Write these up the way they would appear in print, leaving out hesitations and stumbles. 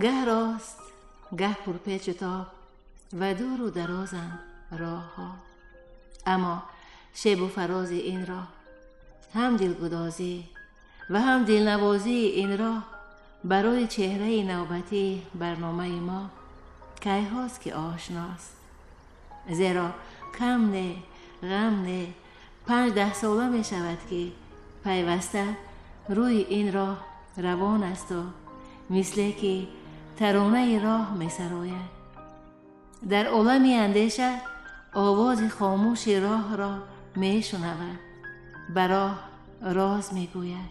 Гаҳ рост, гаҳ пурпечу тоб ва дуру дарозанд роҳҳо. Аммо шебу фарози ин роҳ, ҳам дилгудозӣ ва ҳам дилнавозии ин роҳ барои чеҳраи навбатии барномаи мо кайҳост ки ошност. Зеро кам не, ғам не, 5-10 сола мешавад ки пайваста рӯи ин роҳ равон асту мисле ки таронаи роҳ месарояд. Дар олами андеша овози хомӯши роҳро мешунавад, ба роҳ роз мегӯяд,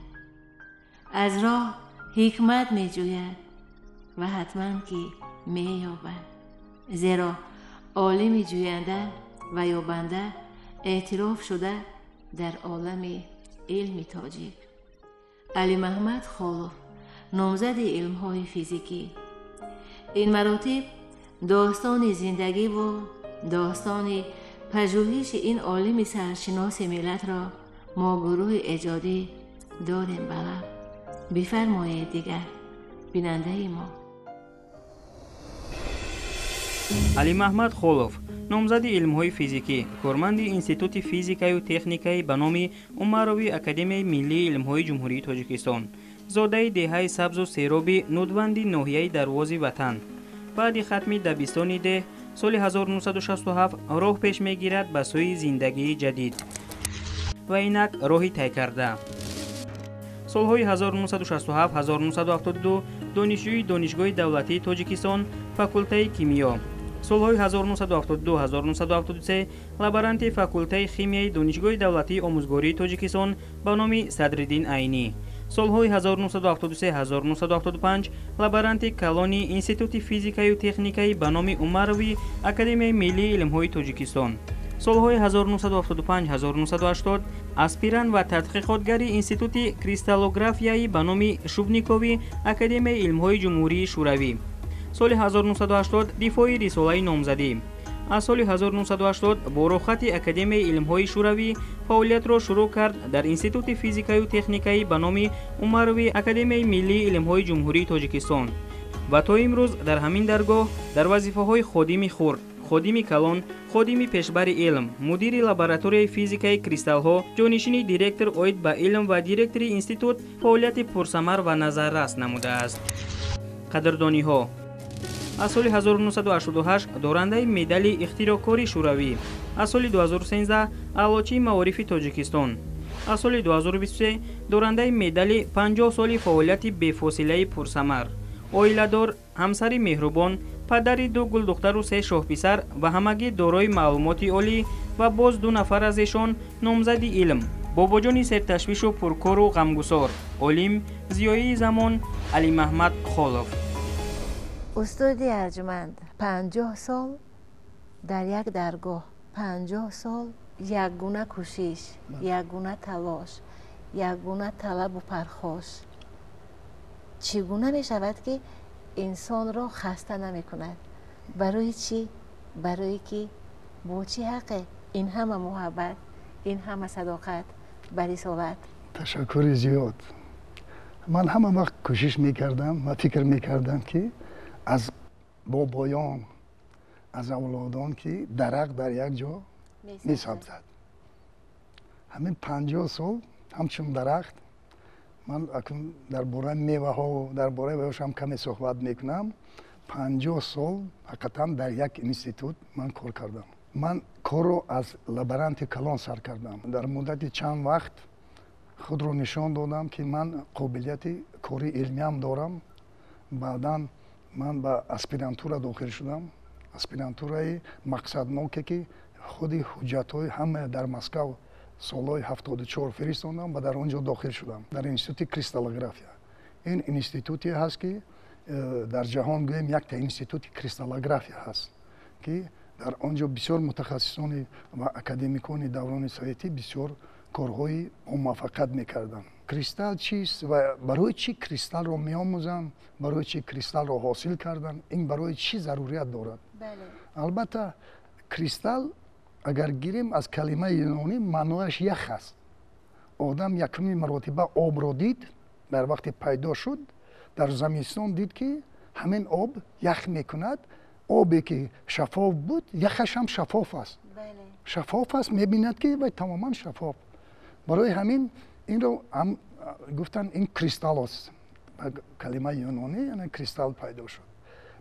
аз роҳ ҳикмат меҷӯяд ва ҳатман ки меёбад. Зеро олими ҷӯянда ва ёбанда эътироф шуда дар олами илми тоҷик. Алимаҳмад Холов, номзади илмҳои физикӣ. Ин маротиб достони зиндагиву достони пажӯҳиши ин олими саршиноси миллатро мо гурӯҳи эҷодӣ дорем ба лаб. Бифармоед дигар бинандаи мо. Алимаҳмад Холов, номзади илмҳои физикӣ, корманди Институти физикаю техникаи ба номи Умарови Академияи миллии илмҳои Ҷумҳурии Тоҷикистон, зодаи деҳаи сабзу сероби Нудванди ноҳияи Дарвози Ватан. Баъди хатми дабистони деҳ соли 1967 роҳ пеш мегирад ба сӯи зиндагии ҷадид ва инак роҳи тай карда. Солҳои 1967-1972 донишҷӯи Донишгоҳи давлатии Тоҷикистон, факултаи кимиё. Солҳои 1972-1973 лаборанти факултаи химияи Донишгоҳи давлатии омӯзгории Тоҷикистон ба номи Садриддин Айнӣ. Солҳои 1973-1975 лаборанти калони Институти физикаю техникаи ба номи Умарови Академияи миллии илмҳои Тоҷикистон. Солҳои 1975-1980 аспирант ва тадқиқотгари Институти кристаллографияи ба номи Шубникови Академияи илмҳои Ҷумҳурии Шӯравӣ. Соли 1980 дифои рисолаи номзадӣ. Аз соли 1980 бо роҳхати Академияи илмҳои Шӯравӣ фаъолиятро шурӯъ кард дар Институти физикаю техникаи ба номи Умарови Академияи миллии илмҳои Ҷумҳурии Тоҷикистон ва то имрӯз дар ҳамин даргоҳ дар вазифаҳои ходими хурд, ходими калон, ходими пешбари илм, мудири лабораторияи физикаи кристаллҳо, ҷонишини директор оид ба илм ва директори институт фаъолияти пурсамар ва назаррас намудааст. Қадрдониҳо: аз соли 1988 дорандаи медали ихтироъкори Шӯравӣ, аз соли 2013 аълочии маорифи Тоҷикистон, аз соли 2023 дорандаи медали 50 соли фаъолияти бефосилаи пурсамар, оиладор, ҳамсари меҳрубон, падари 2 гулдухтару 3 шоҳписар ва ҳамагӣ дорои маълумоти олӣ ва боз 2 нафар аз эшон номзади илм, бобоҷони серташвишу пуркору ғамгусор, олим, зиёии замон Алимаҳмад Холов. Устоди арҷманд, 50 сол дар як даргоҳ, 50 сол якгуна кӯшиш, якгуна талош, якгуна талабу пархош. Чӣ гуна мешавад ки инсонро хаста намекунад? Барои чӣ? Барои ки бо чӣ ҳаққе ин ҳама муҳаббат, ин ҳама садоқат ба рисолат? Ташаккури зиёд. Ман ҳама вақт кӯшиш мекардам ва фикр мекардам ки аз бобоён, аз авлодон ки дарахт дар як ҷо месабзад. Ҳамин 50 сол ҳамчун дарахт ман акнун дар бораи меваҳо, дар бораи ваёшам каме суҳбат мекунам. 50 сол ҳақиқатан дар як институт ман кор кардам. Ман корро аз лаборанти калон сар кардам. Дар муддати чанд вақт худро нишон додам ки ман қобилияти кори илмиам дорам. Баъдан ман ба аспирантура дохил шудам. Аспирантураи мақсадноке ки худи ҳуҷҷатҳои ҳама дар Москав солҳои 74 фиристондам ва дар он ҷо дохил шудам дар институти кристаллография. Ин институте ҳаст ки дар ҷаҳон гӯем якта институти кристаллография ҳаст ки дар он ҷо бисёр мутахассисони ва академикони даврони советӣ бисёр корҳои бомуваффақият мекарданд. Кристалл чист ва барои чӣ кристаллро меомӯзанд, барои чӣ кристаллро ҳосил карданд, ин барои чӣ зарурият дорад? Албатта кристалл агар гирем аз калимаи юнонӣ маънояш ях аст. Одам якуми маротиба обро дид, дар вақте пайдо шуд, дар замистон дид ки Ҳамин об ях мекунад. Обе ки шаффоф буд, яхаш ҳам шаффоф аст, шаффоф аст, мебинад ки вай тамоман шаффоф. Барои ҳамин инро ҳам гуфтанд, ин кристаллос, калимаи юнонӣ, яъне кристалл пайдо шуд.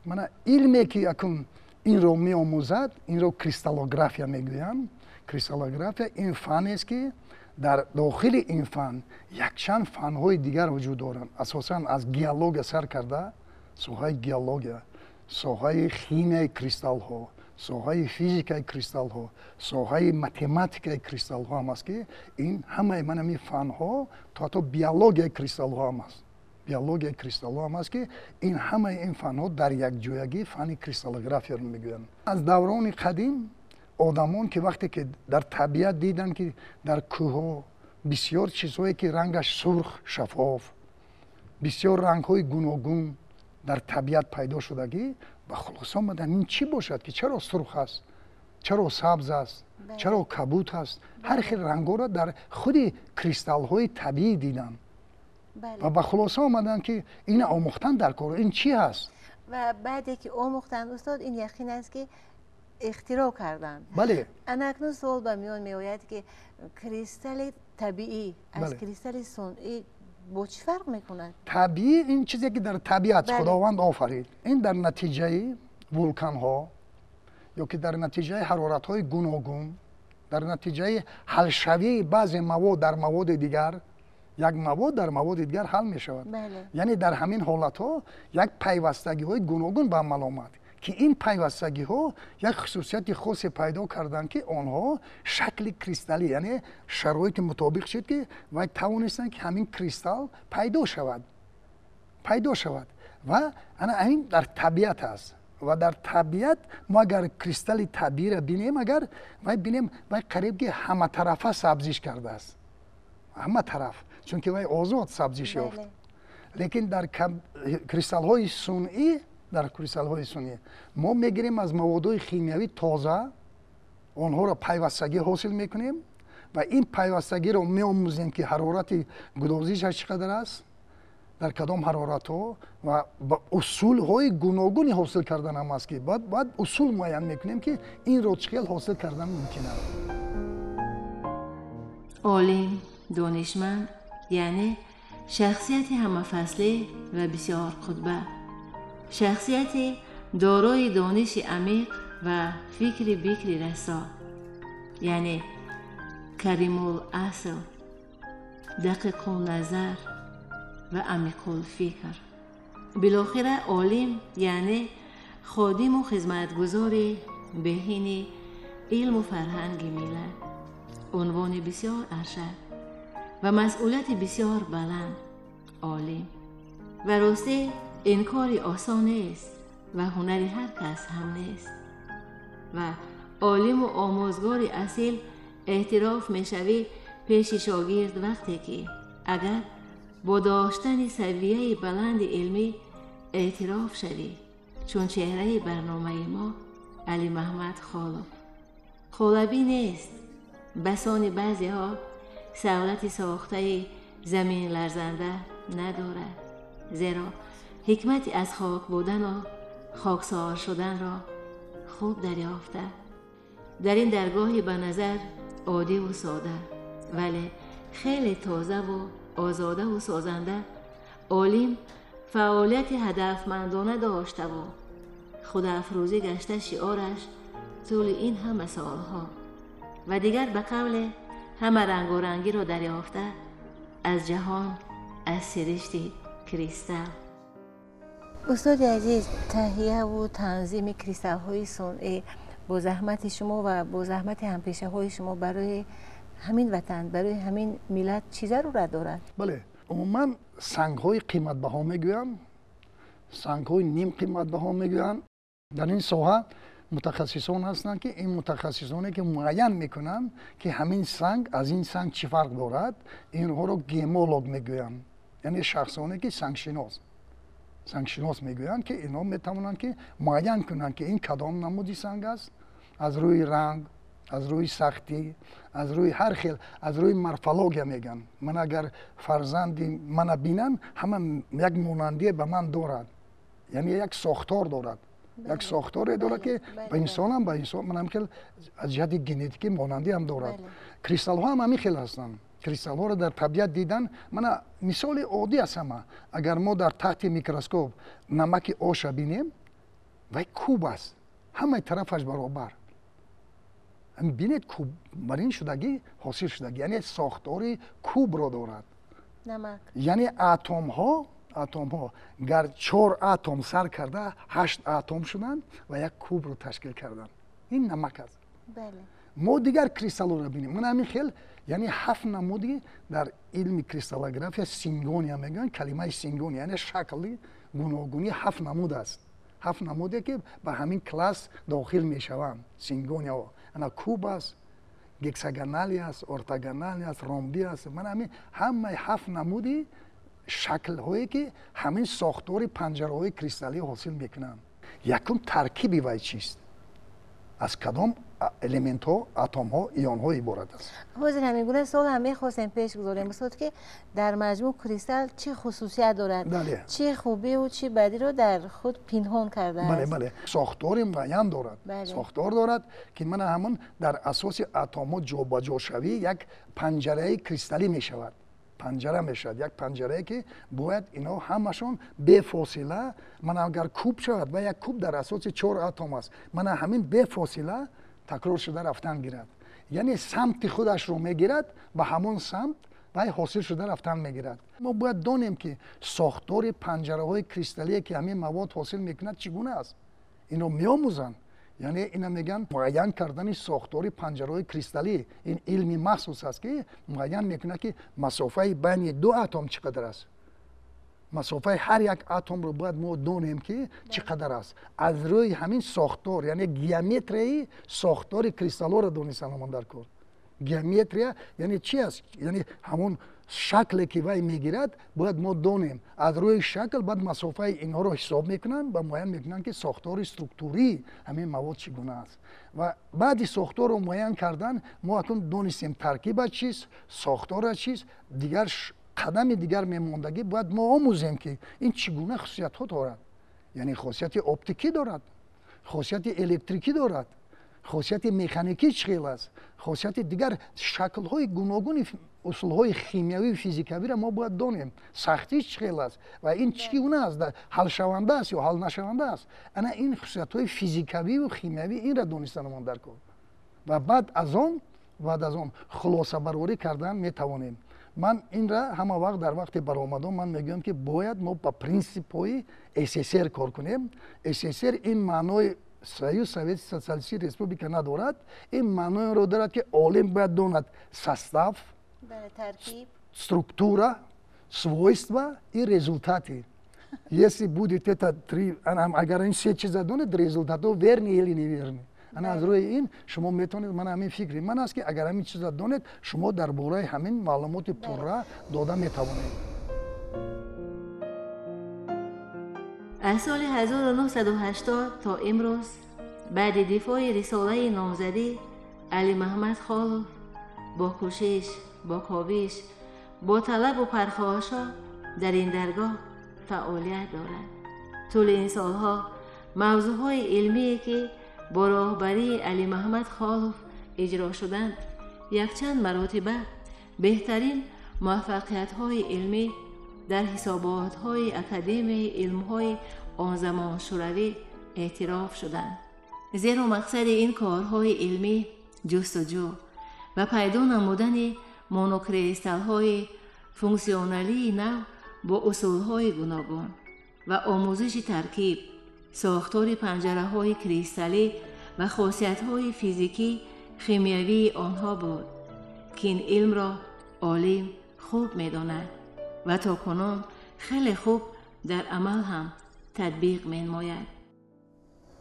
Мана илме ки акун инро меомӯзад, инро кристаллография мегӯянд. Кристаллография ин фанест, ки дар дохили ин фан якчанд фанҳои дигар вуҷуд доранд, асосан аз геология сар карда, соҳаи геология, соҳаи химияи кристаллҳо, соҳаи физикаи кристаллҳо, соҳаи математикаи кристаллҳо ҳам аст, ки ин ҳамаи манами фанҳо, то ҳатто биологияи кристаллҳо ҳам аст, биологияи кристаллҳо ҳам аст, ки ин ҳамаи ин фанҳо дар якҷоягӣ фани кристаллографияро мегӯянд. Аз даврони қадим одамон ки вақте ки дар табиат диданд, ки дар кӯҳҳо бисёр чизҳое ки рангаш сурх, шаффоф, бисёр рангҳои гуногун дар табиат пайдо шудагӣ, ба хулоса омаданд, ин чӣ бошад, ки чаро сурх аст, чаро сабз аст, чаро кабуд аст. Ҳар хел рангҳоро дар худи кристаллҳои табиӣ диданд ва ба хулоса омаданд, ки ина омӯхтан дар кор, ин чӣ ҳаст. Ва баъде ки омӯхтанд, устод, ин яқин аст, ки ихтироъ карданд. Бале. Ана акнун суол ба миён меояд, ки кристалли табиӣ аз кристалли сунъӣ бо чӣ фарқ мекунад? Табиӣ ин чизе ки дар табиат Худованд офарид. Ин дар натиҷаи вулканҳо ё ки дар натиҷаи ҳароратҳои гуногун, дар натиҷаи ҳалшавии баъзе мавод дар маводи дигар, як мавод дар маводи дигар ҳал мешавад, яъне дар ҳамин ҳолатҳо як пайвастагиҳои гуногун ба амал омад, ки ин пайвастагиҳо як хусусияти хосе пайдо карданд, ки онҳо шакли кристаллӣ, яъне шароити мутобиқ шуд, ки вай тавонистанд, ки ҳамин кристалл пайдо шавад, пайдо шавад. Ва ана ҳамин дар табиат аст. Ва дар табиат мо агар кристалли табииро бинем, агар вай бинем, вай қариб ки ҳаматарафа сабзиш кардааст, ҳама тараф, чунки вай озод сабзиш ёфт. Лекин дар кристаллҳои сунъӣ, дар кристаллҳои сунъӣ мо мегирем аз маводҳои химиявӣ тоза, онҳоро пайвастагӣ ҳосил мекунем ва ин пайвастагиро меомӯзем, ки ҳарорати гудозишаш чӣ қадар аст, дар кадом ҳароратҳо, ва ба усулҳои гуногуни ҳосил кардан ҳам аст, ки бояд усул муайян мекунем, ки инро чӣ хел ҳосил кардан мумкин аст. Олим, донишманд, яъне шахсияти ҳамафаслӣ ва бисёр қутба, шахсияти дорои дониши амиқ ва фикри бикри расо, яъне каримул асл, дақиқулназар ва амиқулфикр. Билохира олим яъне ходиму хизматгузори беҳини илму фарҳанги миллат. Унвони бисёр аршад ва масъулияти бисёр баланд олим. Ва ростӣ ин кори осон нест ва ҳунари ҳар кас ҳам нест. Ва олиму омӯзгори асил эътироф мешавӣ пеши шогирд вақте ки агар бо доштани савияи баланди илмӣ эътироф шавӣ, чун чеҳраи барномаи мо Алимаҳмад Холов. Холабӣ нест, басони баъзеҳо савлати сохтаи замин ларзанда надорад, зеро ҳикмати аз хок будану хоксор шуданро хуб дарёфта. Дар ин даргоҳи ба назар оддиву сода, вале хеле тозаву озодаву созанда, олим фаъолияти ҳадафмандона доштаву худафрӯзӣ гашта шиораш тӯли ин ҳама солҳо ва дигар ба қавле ҳама рангорангиро дарёфта аз ҷаҳон аз сиришти кристалл. Устоди азиз, таҳияву танзими кристаллҳои сунъӣ бо заҳмати шумо ва бо заҳмати ҳампешаҳои шумо барои ҳамин ватан, барои ҳамин миллат чӣ зарурат дорад? Бале, умуман сангҳои қиматбаҳо мегӯянд, сангҳои нимқиматбаҳо мегӯянд. Дар ин соҳа мутахассисон ҳастанд, ки ин мутахассисоне ки муайян мекунанд, ки ҳамин санг аз ин санг чӣ фарқ дорад, инҳоро гемолог мегӯянд, яъне шахсоне ки сангшинос, сангшинос мегӯянд, ки инҳо метавонанд, ки муайян кунанд, ки ин кадом намуди санг аст, аз рӯи ранг, аз рӯи сахтӣ, аз рӯи ҳар хел, аз рӯи морфология мегӯянд. Ман агар фарзанди мана бинам, ҳама як монандие ба ман дорад. Яъне як сохтор дорад, як сохторе дорад, ки ба инсонам, ба инсон манам хел аз ҷиҳати генетикӣ монандӣ ҳам дорад. Кристаллҳо ҳам ҳамин хел ҳастанд. Кристаллҳоро дар табиат дидан, мана мисоли оддӣ аст ҳама. Агар мо дар таҳти микроскоп намаки оша бинем, вай куб аст, ҳамаи тарафаш баробар. Бинед, куб бар ин шудагӣ ҳосил шудагӣ, яъне сохтори кубро дорад. Яъне атомҳо гар 4 атом сар карда 8 атом шуданд ва як кубро ташкил карданд. Ин намак аст. Мо дигар кристаллҳоро бинем, ман ҳамин хел, яъне 7 намуди дар илми кристаллография сингония мегӯянд. Калимаи сингония яъне шакли гуногунӣ, 7 намуд аст, 7 намуде ки ба ҳамин класс дохил мешаванд сингонияҳо. Ана куб аст, гексагонали аст, ортогонали аст, ромби аст. Ман ҳамин ҳамаи 7 намуди шаклҳое ки ҳамин сохтори панҷараҳои кристаллӣ ҳосил мекунанд. Якум таркиби вай чист, аз кадом элементҳо, атомҳо, ионҳо иборат аст. Ҳозир ҳамин гуна суол ҳам мехостем пеш гузорем, устод, ки дар маҷмӯъ кристалл чӣ хусусият дорад, чӣ хубиву чӣ бадиро дар худ пинҳон кардааст? Бале, бале, сохтори муайян дорад. Сохтор дорад, ки мана ҳамон дар асоси атомҳо ҷобаҷошавӣ як панҷараи кристаллӣ мешавад. Панҷара мешавад, як панҷарае ки бояд инҳо ҳамашон бефосила, мана агар куб шавад ва як куб дар асоси 4 атом аст, мана ҳамин бефосила такрор шуда рафтан гирад, яъне самти худашро мегирад, ба ҳамон самт вай ҳосил шуда рафтан мегирад. Мо бояд донем, ки сохтори панҷараҳои кристаллие ки ҳамин мавод ҳосил мекунад, чӣ гуна аст. Инро меомӯзанд, яъне ина мегӯянд муайян кардани сохтори панҷараҳои кристаллӣ. Ин илми махсус аст, ки муайян мекунад, ки масофаи байни ду атом чӣ қадар аст. Масофаи ҳар як атомро бояд мо донем, ки чӣ қадар аст, аз рӯи ҳамин сохтор, яъне геометрияи сохтори кристаллҳоро донистан дар кор. Геометрия яъне чи аст? Яъне ҳамон шакле ки вай мегирад, бояд мо донем. Аз рӯи шакл баъд масофаи инҳоро ҳисоб мекунанд ва муайян мекунанд, ки сохтори структурии ҳамин мавод чӣ гуна аст. Ва баъди сохторро муайян кардан мо акнун донистем таркиба чист, сохтора чист. Дигар қадами дигар мемондагӣ, бояд мо омӯзем, ки ин чӣ гуна хусусиятҳо дорад. Яъне хосияти оптикӣ дорад, хосияти электрикӣ дорад, хосияти механикӣ чӣ хел аст, хосияти дигар шаклҳои гуногуни усулҳои химиявию физикавиро мо бояд донем, сахтиш чӣ хел аст ва ин чӣ гуна аст, ҳалшаванда аст ё ҳалнашаванда аст. Ана ин хусусиятҳои физикавию химиявӣ, инра донистанамон дар кор ва баъд аз он хулосабарорӣ кардан метавонем. Ман инра ҳама вақт дар вақти баромадон ман мегӯям, ки бояд мо ба принсипҳои СССР кор кунем. СССР ин маънои Союз Советский Социалистический Республика надорад, ин маъноеро дорад, ки олим бояд донад состав, структура, свойства и результаты. Если будет это три, агар ин се чиза донед, результатҳо верны или неверны. Ана аз рӯи ин шумо метавонед, ман ҳамин фикри ман аст, ки агар ҳамин чиза донед, шумо дар бораи ҳамин маълумоти пурра дода метавонед. Аз соли 1980 то имрӯз, баъди дифои рисолаи номзадӣ, Алимаҳмад Холов бо кӯшиш, бо ковиш, бо талабу пархоҳишҳо дар ин даргоҳ фаъолият дорад. Тӯли ин солҳо мавзӯъҳои илмие, ки бо роҳбарии Алимаҳмад Холов иҷро шуданд, якчанд маротиба беҳтарин муваффақиятҳои илмӣ дар ҳисоботҳои Академияи илмҳои он замон Шӯравӣ эътироф шуданд. Зеро мақсади ин корҳои илмӣ ҷустуҷӯ ва пайдо намудани монокристаллҳои функсионалии нав бо усулҳои гуногун ва омӯзиши таркиб, сохтори панҷараҳои кристаллӣ ва хосиятҳои физикӣ химиявии онҳо буд, ки ин илмро олим хуб медонад ва то кунун хеле хуб дар амал ҳам татбиқ менамояд.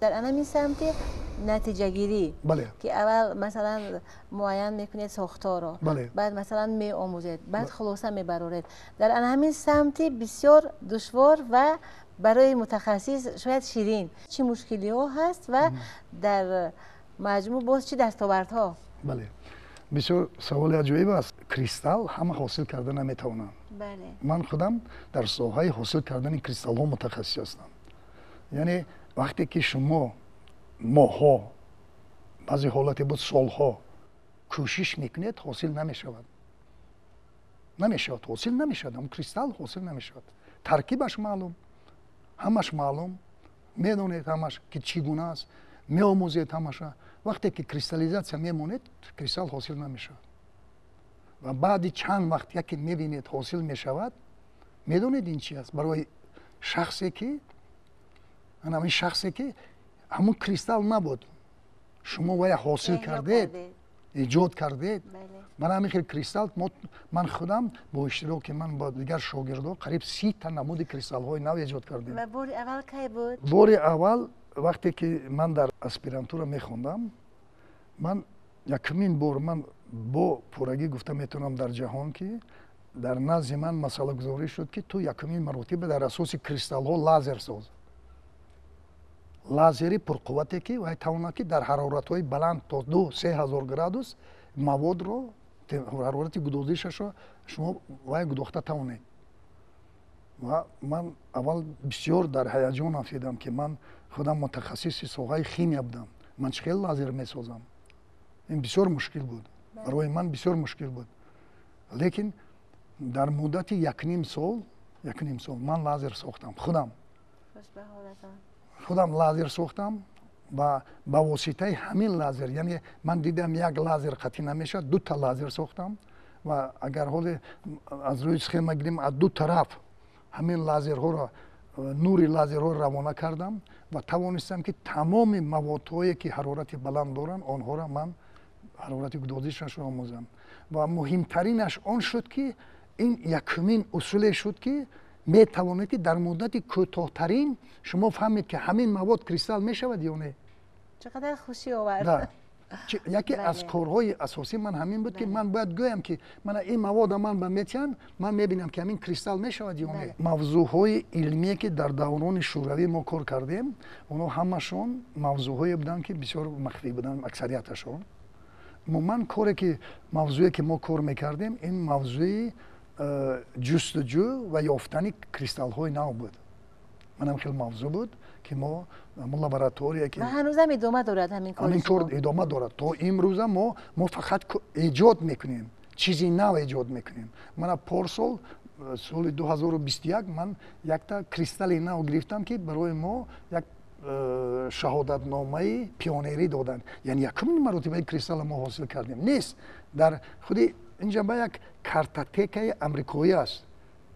Дар анамин самти натиҷагирӣ, ки аввал, масалан, муайян мекунед сохторро, баъд, масалан, меомӯзед, баъд хулоса мебароред, дар ана ҳамин самти бисёр душвор ва барои мутахассис шояд ширин, чӣ мушкилиҳо ҳаст ва дар маҷмӯъ боз чӣ дастовардҳо? Бале, бисёр саволи аҷоиб аст. Кристалл ҳама ҳосил карда наметавонанд. Ман худам дар соҳаи ҳосил кардани кристаллҳо мутахассис ҳастам. Яъне вақте ки шумо моҳҳо, баъзе ҳолате буд солҳо кӯшиш мекунед, ҳосил намешавад. Намешавад, ҳосил намешавад, ҳам кристалл ҳосил намешавад. Таркибаш маълум, ҳамаш маълум, медонед ҳамаш ки чӣ гуна аст, меомӯзед ҳамаша. Вақте ки кристаллизатсия мемонед, кристалл ҳосил намешавад. Ва баъди чанд вақт яке мебинед ҳосил мешавад, медонед ин чи аст? Барои шахсе ки ҳамин шахсе ки ҳамун кристалл набуд, шумо вая ҳосил кардед, эҷод кардед. Ман ҳамин хел кристалл, ман худам бо иштироки ман бо дигар шогирдо қариб 30 та намуди кристаллҳои нав эҷод кардем. Ва бори аввал кай буд? Бори аввал вақте ки ман дар аспирантура мехондам, ман якумин бор, ман бо пуррагӣ гуфта метавонам, дар ҷаҳон ки дар назди ман масъалагузорӣ шуд, ки ту якумин маротиба дар асоси кристаллҳо лазер соз, лазери пурқуввате ки вай тавонад ки дар ҳароратҳои баланд то 2-3 ҳазор градус маводро, ҳарорати гудозишашро шумо вай гудохта тавонед. Ва ман аввал бисёр дар ҳаяҷон афтидам, ки ман худам мутахассиси соҳаи химия будам, ман чӣ хел лазер месозам? Ин бисёр мушкил буд барои ман, бисёр мушкил буд. Лекин дар муддати 1,5 сол, 1,5 сол ман лазер сохтам худам. Худам лазер сохтам ва ба воситаи ҳамин лазер, яъне ман дидам, як лазер қатъӣ намешавад, дута лазер сохтам. Ва агар ҳоле аз рӯи схема гирем, аз ду тараф ҳамин лазерҳоро, нури лазерҳоро равона кардам ва тавонистам, ки тамоми маводҳое ки ҳарорати баланд доранд, онҳоро ман ҳарорати гудозишашро омӯзам. Ва муҳимтаринаш он шуд, ки ин якумин усуле шуд, ки метавонед, ки дар муддати кӯтоҳтарин шумо фаҳмед, ки ҳамин мавод кристалл мешавад ё не. Чӣ қадар хушӣ овард! Яке аз корҳои асосии ман ҳамин буд, ки ман бояд гӯям, ки мана ин мавода ман ба метиҳам, ман мебинам, ки ҳамин кристалл мешавад ё не. Мавзӯъҳои илмие, ки дар даврони шӯравӣ мо кор кардем, онҳо ҳамашон мавзӯъҳое буданд, ки бисёр махфӣ буданд аксарияташон. Умуман коре ки, мавзӯе ки мо кор мекардем, ин мавзӯи ҷустуҷӯ ва ёфтани кристаллҳои нав буд. Манам хел мавзӯъ буд, ки мо ҳамон лаборатория ки Ҳанӯзам идома дорад ҳамин кор? Ҳамин кор идома дорад то имрӯза. Мо фақат эҷод мекунем, чизи нав эҷод мекунем. Мана порсол, соли 2021, ман якта кристалли нав гирифтам, ки барои мо як шаҳодатномаи пионерӣ доданд. Яъне якумин маротибаи кристалла мо ҳосил кардем. Нест дар худи инҷа ба як картотекаи амрикоӣ аст,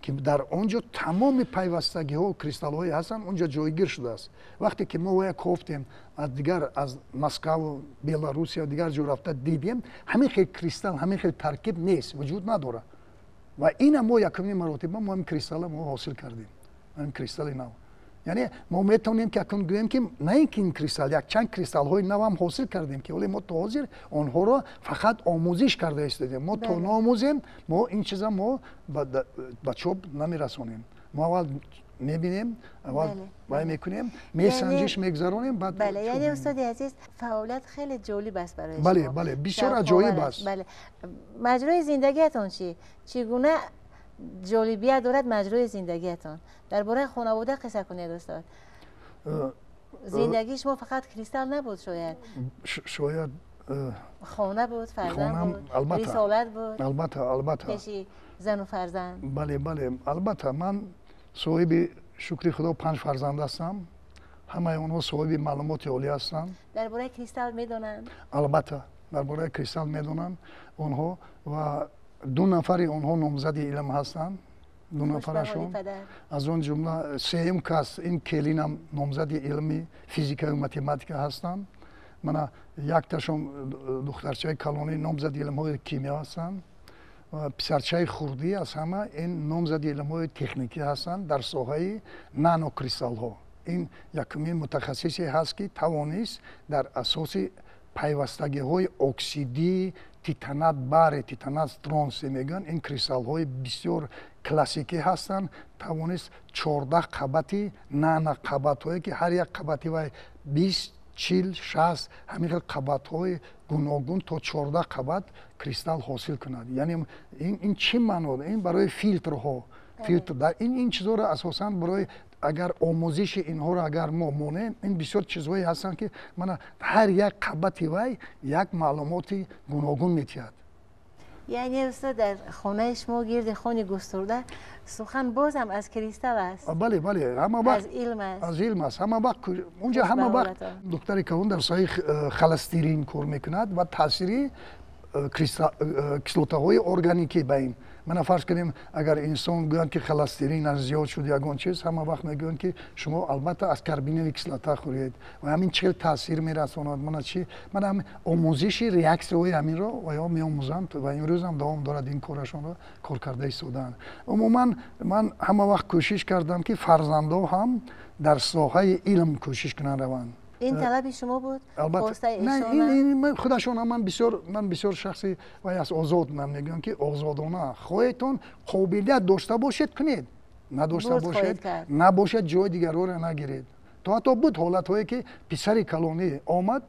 ки дар он ҷо тамоми пайвастагиҳо, кристаллҳое ҳастанд, он ҷо ҷойгир шудааст. Вақте ки мо вая кофтем, аз дигар, аз Москаву Беларусия, дигар ҷо рафта дидем, ҳамин хел кристалл, ҳамин хел таркиб нест, вуҷуд надорад. Ва ина мо якумин маротиба мо ҳамин кристалла мо ҳосил кардем, ҳамин кристалли нав. Яъне мо метавонем ки акнун гӯем, ки на ин ки ин кристалл, якчанд кристаллҳои навам ҳосил кардем, ки ҳоле мо то ҳозир онҳоро фақат омӯзиш карда истодем. Мо то наомӯзем, мо ин чиза мо ба чоп намерасонем. Мо аввал мебинем, аввал вай мекунем, месанҷиш мегузаронем, баъд. Бале, яъне устоди азиз, фаъолият хеле ҷолиб аст барои Бале, бале, бисёр аҷоиб аст. Бале, маҷрои зиндагиятон чӣ? Чӣ гуна ҷолибият дорад маҷрои зиндагиятон? Дар бораи хонавода қисса кунед, устод. Зиндагии шумо фақат кристалл набуд шояд. Шояд. Хона буд, фарзанд буд, рисолат буд. Албатта, албатта. Пеши зану фарзанд. Бале, бале, албатта. Ман соҳиби, шукри Худо, панҷ фарзанд ҳастам. Ҳамаи онҳо соҳиби маълумоти олӣ ҳастанд. Дар бораи кристалл медонанд? Албатта, дар бораи кристалл медонанд онҳо ва ду нафари онҳо номзади илм ҳастанд, ду нафарашон. Аз он ҷумла сеюм кас, ин келинам, номзади илми физикаю математика ҳастанд. Мана якташон, духтарчаи калонӣ, номзади илмҳои кимиё ҳастанд ва писарчаи хурдӣ аз ҳама ин номзади илмҳои техникӣ ҳастанд дар соҳаи нанокристаллҳо. Ин якумин мутахассисе ҳаст, ки тавонист дар асоси пайвастагиҳои оксидии титанат барий, титанат стронций мегӯянд, ин кристаллҳои бисёр классикӣ ҳастанд, тавонист 14 қабати нано қабатҳое, ки ҳар як қабати вай 20, 40, 60, ҳамин хел қабатҳои Гуногун то 14 қабат кристалл ҳосил кунад. Яъне ин чӣ маъно? Ин барои филтрҳо, филтр дар ин чизҳоро асосан барои агар омӯзиши инҳоро агар мо монем, ин бисёр чизҳое ҳастанд, ки мана ҳар як қабати вай як маълумоти гуногун метиҳад. Яъне, устод, дар хонаи шумо гирди хони густурда сухан бозам аз кристалл аст. Бале, бале, ҳама вақт. Аз илм аст. Аз илм аст ҳама вақт унҷа, ҳама вақт. Духтари калон дар соҳаи холестерин кор мекунад ва таъсири кислотаҳои органикӣ ба ин. Мана, фарз кунем, агар инсон гӯянд, ки холестеринаш зиёд шуд, ягон чиз, ҳама вақт мегӯянд, ки шумо албатта аскорбиновый кислота хӯред ва ҳамин чӣ хел таъсир мерасонад. Мана чи, мана омӯзиши реаксияҳои ҳаминро оё меомӯзанд ва имрӯзам давом дорад, ин корашонро кор карда истодаанд. Умуман, ман ҳама вақт кӯшиш кардам, ки фарзандо ҳам дар соҳаи илм кӯшиш кунанд, раванд. Ин талаби шумо буд? Албатта, худашон. Ман бисёр шахси вай аст, озод. Ман мегӯям, ки озодона хоҳедтон, қобилият дошта бошед, кунед, надошта бошед, набошад, ҷои дигарҳоро нагиред. То ҳатто буд ҳолатҳое, ки писари калонӣ омад,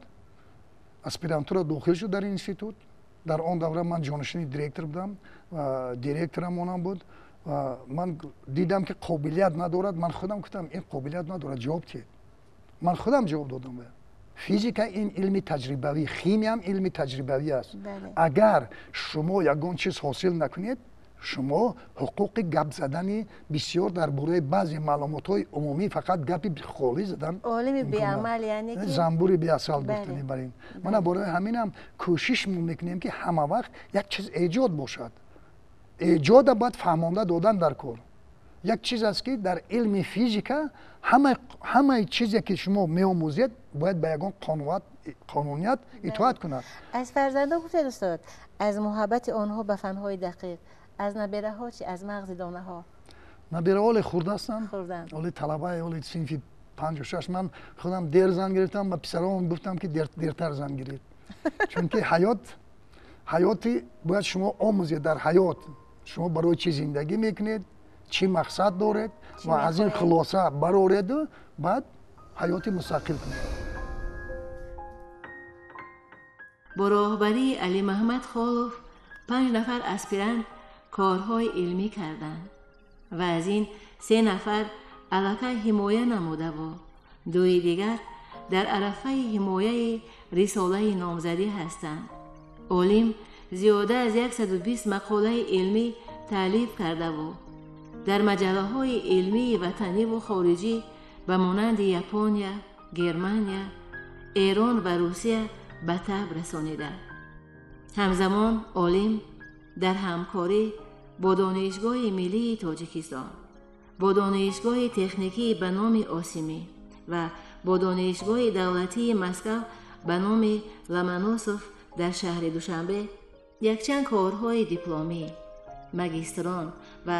аспирантура дохил шуд дар институт. Дар он давра ман ҷонишини директор будам ва директорам онам буд ва ман дидам, ки қобилият надорад. Ман худам гуфтам: «Ин қобилият надорад, ҷавоб диҳед». Ман худам ҷавоб додам. Физика ин илми таҷрибавӣ, химиям илми таҷрибавӣ аст. Агар шумо ягон чиз ҳосил накунед, шумо ҳуқуқи гап задани бисёр дар бораи баъзе маълумотҳои умумӣ фақат гапи холӣ задан. Олими беамал, яъне ки занбури беасал гуфтани. Бар ин мана бораи ҳаминам кӯшиш мекунем, ки ҳама вақт як чиз эҷод бошад. Эҷода бояд фаҳмонда додан дар кор. Як чиз аст, ки дар илми физика ҳамаи чизе, ки шумо меомӯзед, бояд ба ягон қонуният итоат кунад. Аз фарзандо гуфтед, устод, аз муҳаббати онҳо ба фанҳои дақиқ. Аз набераҳо чи, аз мағзи донаҳо? Набераҳо оле хурд ҳастанд, оле талабаи, оле синфи панҷу шаш. Ман худам дер зан гирифтам. Ба писароам гуфтам, ки дертар зан гиред, чунки ҳаёт, ҳаёти бояд шумо омӯзед. Дар ҳаёт шумо барои чӣ зиндагӣ мекунед, чӣ мақсад доред ва аз ин хулоса барореду баъд ҳаёти мустақил кунед. Бо роҳбарии Алимаҳмад Холов панҷ нафар аспирант корҳои илмӣ карданд ва аз ин се нафар аллакай ҳимоя намудаву дуи дигар дар арафаи ҳимояи рисолаи номзадӣ ҳастанд. Олим зиёда аз 120 мақолаи илмӣ таълиф кардаву дар маҷаллаҳои илмии ватаниву хориҷӣ ба монанди Япония, Германия, Эрон ва Русия ба таб расонида. Ҳамзамон олим дар ҳамкорӣ бо Донишгоҳи миллии Тоҷикистон, бо Донишгоҳи техникии ба номи Осимӣ ва бо Донишгоҳи давлатии Москав ба номи Ломоносов дар шаҳри Душанбе якчанд корҳои дипломӣ, магистрон ва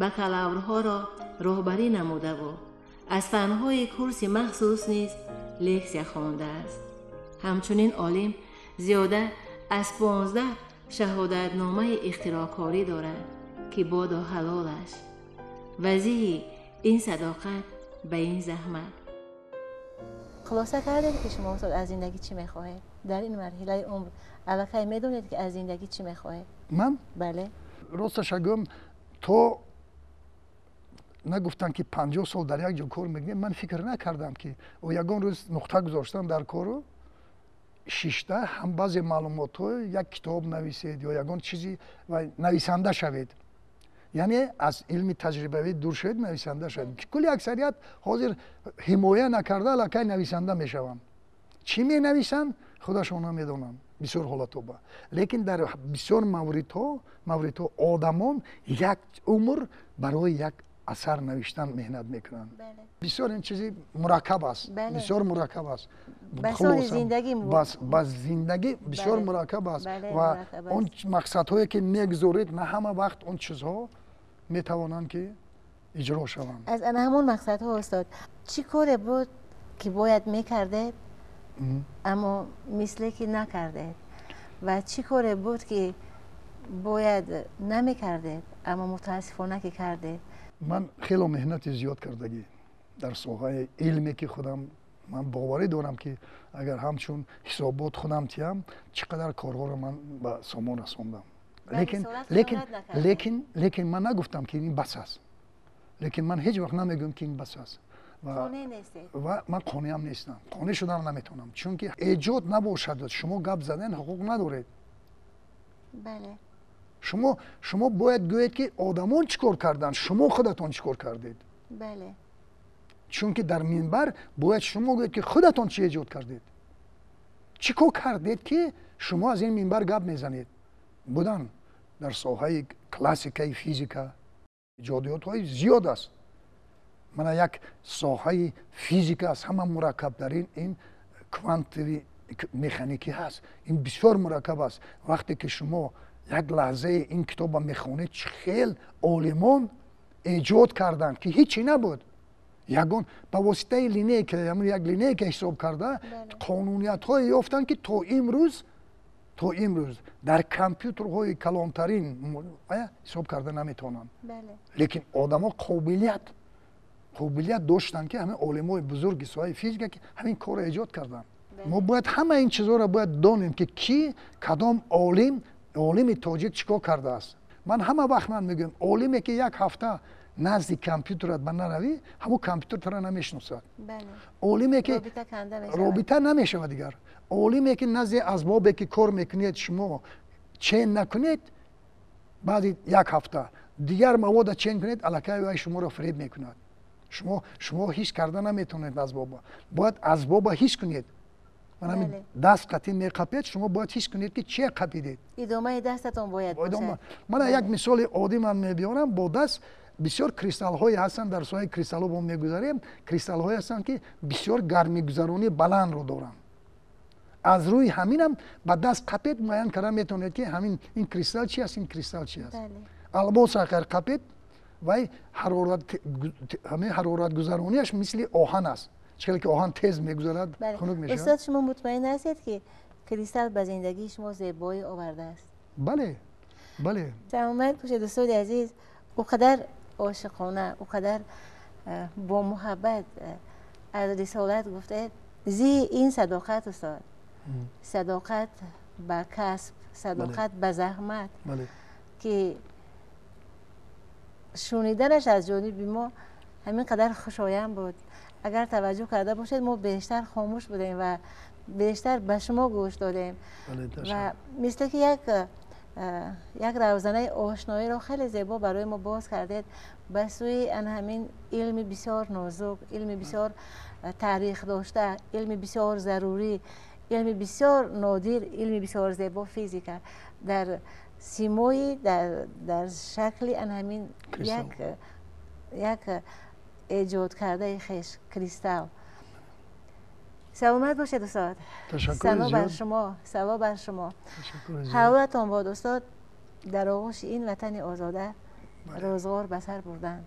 бакалаврҳоро роҳбарӣ намудаву аз фанҳои курси махсус низ лексия хондааст. Ҳамчунин олим зиёда аз 15 шаҳодатномаи ихтироъкорӣ дорад, ки бодо ҳалолаш вазиҳи ин садоқат ба ин заҳмат. Хулоса кардед, ки шумо, устод, аз зиндагӣ чӣ мехоҳед? Дар ин марҳилаи умр аллакай медонед, ки аз зиндагӣ чӣ мехоҳед? Ман? Бале. Росташа гӯям, то нагуфтанд, ки 50 сол дар як ҷо кор мекунем, ман фикр накардам, ки ягон рӯз нуқта гузоштам дар кору шишта ҳам баъзе маълумотҳо як китоб нависед ё ягон чизи нависанда шавед, яъне аз илми таҷрибавӣ дур шавед, нависанда шавед. Кулли аксарият ҳозир ҳимоя накарда аллакай нависанда мешаванд. Чӣ менависанд, худашон намедонанд бисёр ҳолатҳо. Лекин дар бисёр мавридҳо одамон як умр барои як асар навиштан меҳнат мекунанд. Бисёр ин чизи мураккаб аст, бисёр мураккаб аст. Ба зиндагӣ бисёр мураккаб аст ва он мақсадҳое, ки мегузоред, на ҳама вақт он чизҳо метавонанд, ки иҷро шаванд. Аз ана ҳамон мақсадҳо, устод, чӣ коре буд, ки бояд мекардед, аммо мисле ки накардед, ва чӣ коре буд, ки бояд намекардед, аммо мутаассифона ки кардед? Ман хело меҳнати зиёд кардагӣ дар соҳаи илме, ки худам Ман боварӣ дорам, ки агар ҳамчун ҳисобот худам тиям, чӣ қадар корҳоро ман ба сомон расондам. Лекин ман нагуфтам, ки ин бас аст. Лекин ман ҳеҷ вақт намегӯям, ки ин бас аст. Ва ман қонеъам нестам, қонеъ шудам наметавонам, чунки эҷод набошад, шумо гап задан ҳуқуқ надоред. Шумо бояд гӯед, ки одамон чӣ кор карданд, шумо худатон чӣ кор кардед. Чунки дар минбар бояд шумо гӯед, ки худатон чӣ эҷод кардед, чӣ кор кардед, ки шумо аз ин минбар гап мезанед. Будан дар соҳаи классикаи физика эҷодиётҳои зиёд аст. Мана як соҳаи физика аз ҳама мураккабтарин ин квантовый механикӣ ҳаст. Ин бисёр мураккаб аст. Вақте ки шумо як лаҳзаи ин китоба мехонед, чӣ хел олимон эҷод карданд, ки ҳичи набуд, ягон ба воситаи линейка, як линейка ҳисоб карда, қонуниятҳое ёфтанд, ки то имрӯз дар компютерҳои калонтарин ҳисоб карда наметавонанд. Лекин одамо қобилият доштанд, ки ҳамин олимои бузурги соҳаи физика, ки ҳамин корро эҷод карданд. Мо бояд ҳама ин чизҳоро бояд донем, ки ки кадом олим, олими тоҷик чӣ кор кардааст. Ман ҳама вақт ман мегӯям, олиме ки як ҳафта назди компютерат ба наравӣ, ҳамун компютер тара намешиносад. Олиме ки робита намешавад дигар. Олиме ки назди асбобе ки кор мекунед, шумо чен накунед, баъди як ҳафта дигар мавода чен кунед, аллакай вай шуморо фиреб мекунад. Шумо ҳис карда наметавонед асбоба. Бояд асбоба ҳис кунед. Манами даст қатӣ меқапед, шумо бояд ҳис кунед, ки че қапидед. Идомаи дастатон бояд бошад. Мана як мисоли оддӣ ман мебиёрам. Бо даст бисёр кристаллҳое ҳастанд, дар соҳаи кристаллҳо мо мегузарем, кристаллҳое ҳастанд, ки бисёр гармигузаронии баландро доранд. Аз рӯи ҳаминам ба даст қапед, муайян карда метавонед, ки ҳамин ин кристалл чи аст, ин кристалл чи аст. Алмос агар қапед, вай ҳамин ҳароратгузаронияш мисли оҳан аст. Чӣ хеле ки оҳан тез мегузарад, хунук мешавад. Устод, шумо мутмаин ҳастед, ки кристалл ба зиндагии шумо зебоӣ овардааст? Бале. Саломат бошед, устоди азиз. Ӯ қадар ошиқона, ӯ қадар бо муҳаббат аз рисолат гуфтед. Зии ин садоқат, устод, садоқат ба касб, садоқат ба заҳмат, ки шуниданаш аз ҷониби мо ҳамин қадар хушоянд буд. Агар таваҷҷӯҳ карда бошед, мо бештар хомӯш будем ва бештар ба шумо гӯш додем ва мисле ки як равзанаи ошноиро хеле зебо барои мо боз кардед ба сӯи ан ҳамин илми бисёр нозук, илми бисёр таърих дошта, илми бисёр зарурӣ, илми бисёр нодир, илми бисёр зебо, физика дар симои, дар шакли ан ҳамин як эҷод кардаи хеш, кристалл. Саломат бошед, устод. Сано бар шумо, сало бар шумо. Ҳалолатон бод, устод, дар оғӯши ин ватани озода рӯзғор ба сар бурдан,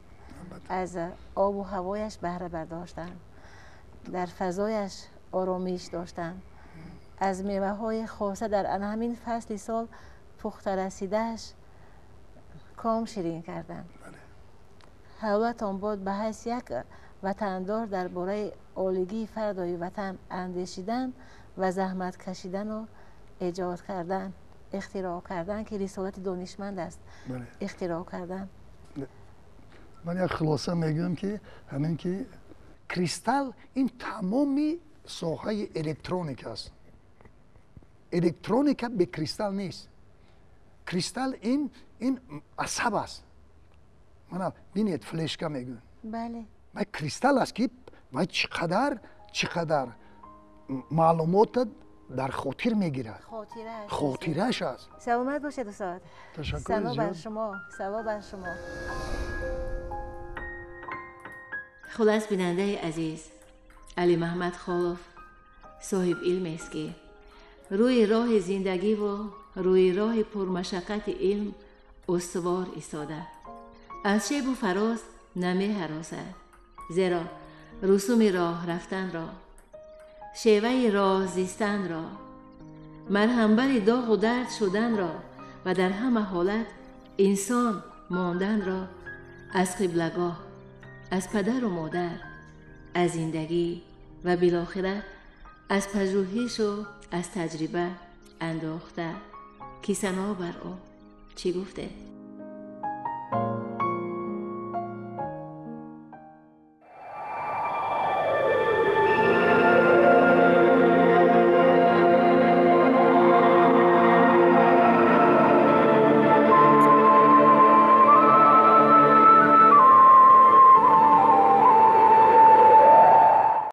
аз обу ҳавояш баҳра бардоштан, дар фазояш оромиш доштан, аз меваҳои хоса дар ана ҳамин фасли сол пухта расидааш ком ширин кардан. Ҳалолатон бод ба ҳайси як ватандор дар бораи олигии фардои ватан андешидан ва заҳмат кашидану эҷод кардан, ихтироъ кардан, ки рисолати донишманд аст, ихтироъ кардан. Ман як хулоса мегӯям, ки ҳамин ки кристалл ин тамоми соҳаи электроника аст. Электроника бе кристалл нест. Кристалл ин асаб аст. Мана бинед, флешка мегӯем. Вай кристалл аст, ки вай чӣ қадар маълумота дар хотир мегирад, хотирааш аст. Саломат бошед, устод. Сано бар шумо, сало бар шумо. Хулас, бинандаи азиз, Алимаҳмад Холов соҳиб илмест, ки рӯи роҳи зиндагиву рӯи роҳи пурмашаққати илм устувор истода, аз шебу фароз намеҳаросад, зеро русуми роҳ рафтанро, шеваи роҳ зистанро, марҳамбари доғу дард шуданро ва дар ҳама ҳолат инсон монданро аз қиблагоҳ, аз падару модар, аз зиндагӣ Ва билохира аз пажӯҳишу аз таҷриба андохта, ки сано бар ӯ. Чӣ гуфте?